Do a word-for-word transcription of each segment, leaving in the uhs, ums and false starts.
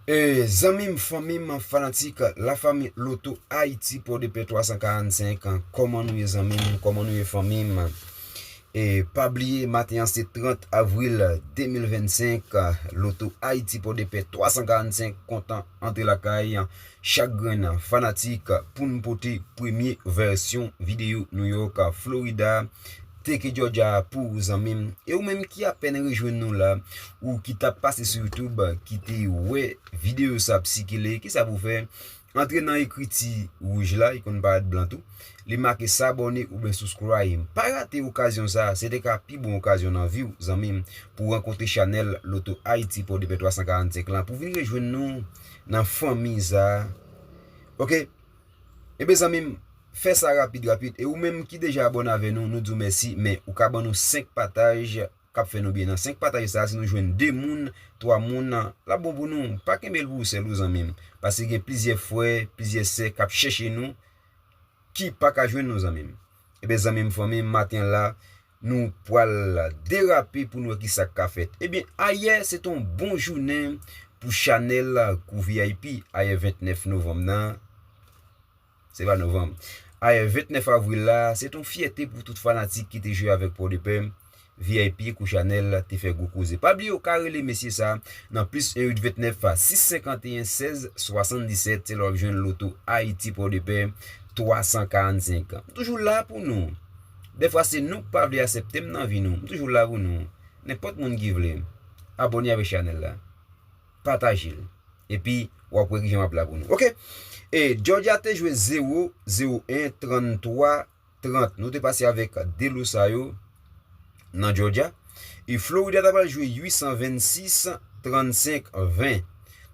E, zanmi m, fanmi m, fanatik Lafanmi Loto Ayiti Pòdepè twa san karannsenk, kòman nou ye zanmi m, kòman nou ye fanmi m? E, pa bliye, maten an se trant avril de mil vennsenk, Loto Ayiti Pòdepè twa san karannsenk kontan antre lakay chak grenn fanatik pou n pote premye vèsyon videyo New York, Florida, Teke Georgia pou ou zanmi m. E ou menm ki apèn rejwenn nou la, ou ki t ap pase sou YouTube, ki te wè videyo sa ap sikile, kisa pou fè? Antre nan ekriti wouj la, li konn parèt blan tou. Li make s'abonner oubyen subscribe. Pa rate okazyon sa, se te ka pi bon okazyon nan vi w, zanmi m, pou w rankontre chanèl Loto Ayiti Pòdepè twa san karannsenk lan, pou vin rejwenn nou nan fanmi sa. Oke? Ebyen, zanmi m, fè sa rapid, rapid. E ou menm ki deja abòne avè nou, nou di w mèsi, men ou ka ban nou senk pataj k ap fè nou byen. Nan senk pataj sa, si nou jwenn de moun, twa moun, l ap bon pou nou. Pa kenbe l pou ou sèl ou, zanmi m. Paske gen plizyè frè, plizyè sè k ap chèche nou, ki pa ka jwenn nou, zanmi m. Ebyen, zanmi m, fanmi m, maten an la, nou pral derape pou n wè kisa k ka fèt. Ebyen, ayè, se te yon bon jounen pou chanèl Kou V I P, ayè vennèf novanm nan. Se pa novanm. Ayè vennèf avril la, se te yon fyète pou tout fanatik ki te jwe avèk Pòdepè. V I P kou chanèl te fè gwo koze. Pa bliye w ka rele mesye sa nan plis en uit vennèf sis senkanteyen sèz swasanndisèt. Se la w ap jwenn Loto Ayiti Pòdepè twa san karannsenk. M toujou la pou nou. Dèfwa se nou k pa vle aksepte m nan vi nou. M toujou la pou nou. Nenpòt moun ki vle. Abòne avèk chanèl la. Pataje l. Epi, w ap wè kijan m ap la pou nou. Oke? E Georgia te jwe zewo, zewo en, tranntwa, trant. Nou te pase avèk de lo sa yo nan Georgia. E Florida ta pral jwe uit san vennsis, trannsenk, ven.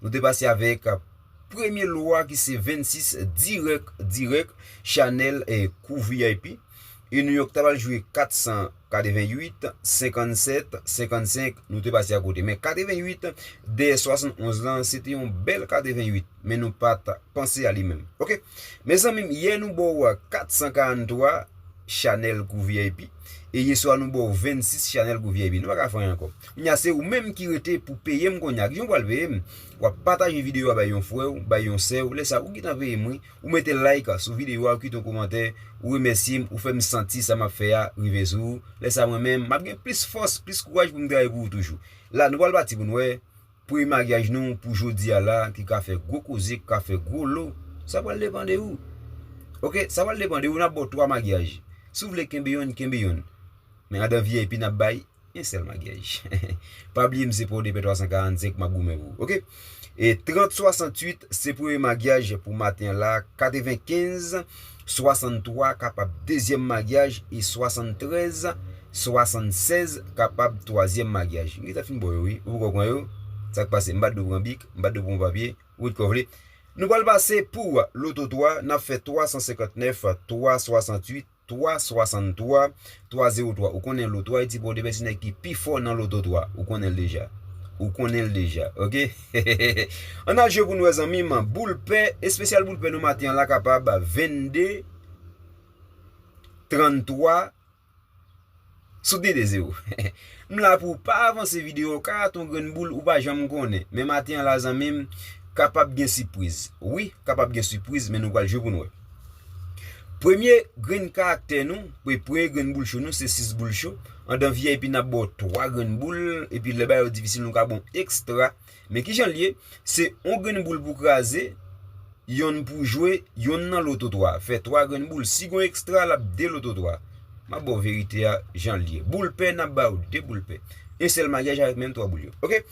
Nou te pase avèk premye lo a ki se vennsis dirèk, dirèk, chanèl, e, Kou V I P. E New York ta pral jwe kat san katrevenn uit, senkannsèt, senkannsenk, nou te pase akote. Men katrevenn uit, dèyè swasannonz lan, se te yon bèl katrevenn uit. Men nou pa t panse a li menm. Oke? Mezanmi m, yè nou ba w kat san karanntwa chanèl Kou V I P. E yèswa nou ba w vennsis chanèl Kou V I P. Nou pa ka fè anyen ankò. Kounye a se ou menm ki rete pou peye m kounye a. Kijan w pral peye m? W ap pataje videyo a bay yon frè w, bay yon sè w. Lè sa, ou gentan peye m, wi. Ou mete like sou videyo a, ou kite yon kòmantè, ou remèsye m, ou fè m santi sa m ap fè a rive sou ou. Lè sa mwen menm, m ap gen plis fòs, plis kouraj pou m travay pou ou toujou. La, nou pral pati pou n wè premye maryaj nou pou jodi a la, ki ka fè gwo koze, ki ka fè gwo lo. Sa pral depann de ou. Oke, sa pral depann de ou, n ap ba w twa maryaj. Si w vle kenbe yonn, kenbe yonn. Men anndan V I P n ap bay yon sèl maryaj. Pa bliye m se Pòdepè twa san karannsenk, m ap goumen pou ou. Oke? E trant swasanntuit se premye maryaj pou maten an la, katrevenkenz swasanntwa kapab dezyèm maryaj, e swasanntrèz swasannsèz kapab twazyèm maryaj. M gentan fin ba w yo, wi. Ou poko pran yo? Sa k pase? M pa t dwe pran bik, m pa t dwe pran papye, ou ret kò vle. Nou pral pase pou Loto twa, n ap fè twa san senkannnèf, twa swasanntuit, twa swasanntwa, twa zewo twa. Ou konnen Loto Ayiti Pòdepè se nèg ki pi fò nan Loto twa. Ou konnen l deja. Ou konnen l deja, oke? Ann al jwe pou n wè, zanmi m. Boul pè, espesyal boul pè nou maten an la kapab vennde, tranntwa, soutni de zewo. M la pou w pa avanse videyo, w ka rate yon grenn boul, ou pa janm konnen. Men maten an la, zanmi m, kapab gen sipriz. Wi, kapab gen sipriz, men nou pral jwe pou n wè. Premye grenn karaktè nou, pre-, premye grenn boul cho nou, se sis boul cho. Anndan V I P, n ap ba w twa grenn boul, epi lè bagay yo difisil, nou ka ba w ekstra. Men kijan l ye? Se yon grenn boul pou kraze, yonn pou jwe, yonn nan Loto twa. Fè twa grenn boul. Si gon ekstra, l ap de Loto twa. M ap ba w verite a jan l ye. Boul pè, n ap ba w de boul pè. Yon sèl maryaj avèk menm twa boul yo. Oke?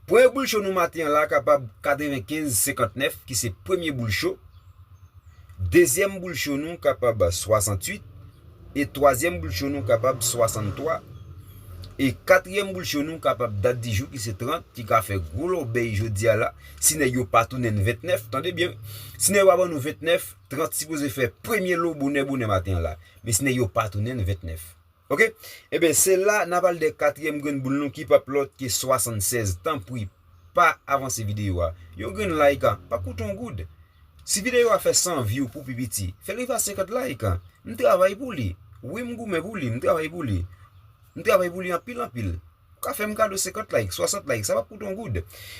Premye boul cho nou maten an la kapab katrevenkenz senkantnèf, ki se premye boul cho. Dezyèm boul cho nou kapab swasanntuit. E twazyèm boul cho nou kapab swasanntwa. E katriyèm boul cho nou kapab dat di jou ki se trant, ki ka fè gwo lòbèy jodi a la. Si nèg yo pa tounen n ventnèf, tande byen. Si nèg yo pa ban nou ventnèf, trant sipoze fè premye lo bonè bonè maten an la. Men si nèg yo pa tounen n ventnèf. Oke? Ebyen, se la n ap al dèyè katriyèm grenn boul nou ki p ap lòt ke swasannsèz. Tanpri, pa avanse videyo a. Yon grenn like a pa koute yon goud. Si videyo a fè san view pou pi piti, fè l rive a senkant like. M travay pou li. Wi, m goumen pou li, m travay pou li. M travay pou li anpil, anpil. Ka fè m kado senkant like, swasant like, sa p ap koute yon goud.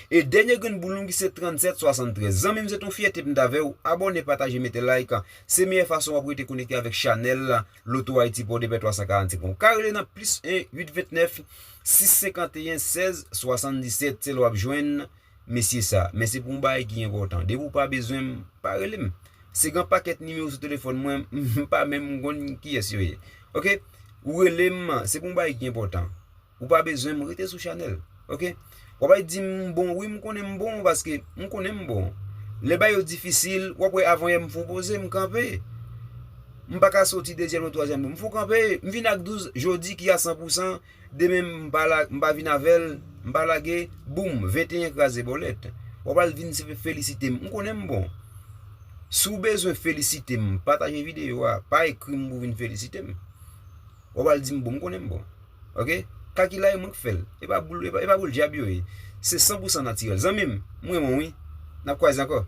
E dènye grenn boul nou ki se trannsèt swasanntrèz. Zanmi m, se t on fyète pou m t avè w. Abòne, pataje, mete like. Se meyè fason w ap rete konekte avèk chanèl Loto Ayiti pou w de pè twa san karannsenk. Ou ka rele nan plis en uit ventnèf sis senkanteyen sèz swasanndisèt. Se la w ap jwenn mesye sa. Men se pou yon bagay ki enpòtan. Depi w pa bezwen m, pa rele m. Se gen pakèt nimewo sou telefòn mwen, m pa menm konn kiyès yo ye. Oke? Ou rele m, se pou yon bagay ki enpòtan. Ou pa bezwen m, rete sou chanèl. Oke? W ap al di m bon, wi, m konnen m bon, paske m konnen m bon. Lè bagay yo difisil, w ap wè avan yè m fè yon poze, m kanpe. M pa ka soti dezyèm ou twazyèm, m fè w kanpe. M vin ak douz jodi ki a san pou san, demen m pa la, m pa vin avè l, m pa lage, boum, venteyen kraze bòlèt. W ap al vin se felisite m, m konnen m bon. Si w bezwen felisite m, pataje videyo a, pa ekri m pou vin felisite m. W ap al di m bon, m konnen m bon. Oke? Ka ki la e mwen k fè l. E pa boul, e pa, e pa boul djab yo ye. Se san pou san natirèl. Zanmi m, m renmen w wi. N ap kwaze ankò.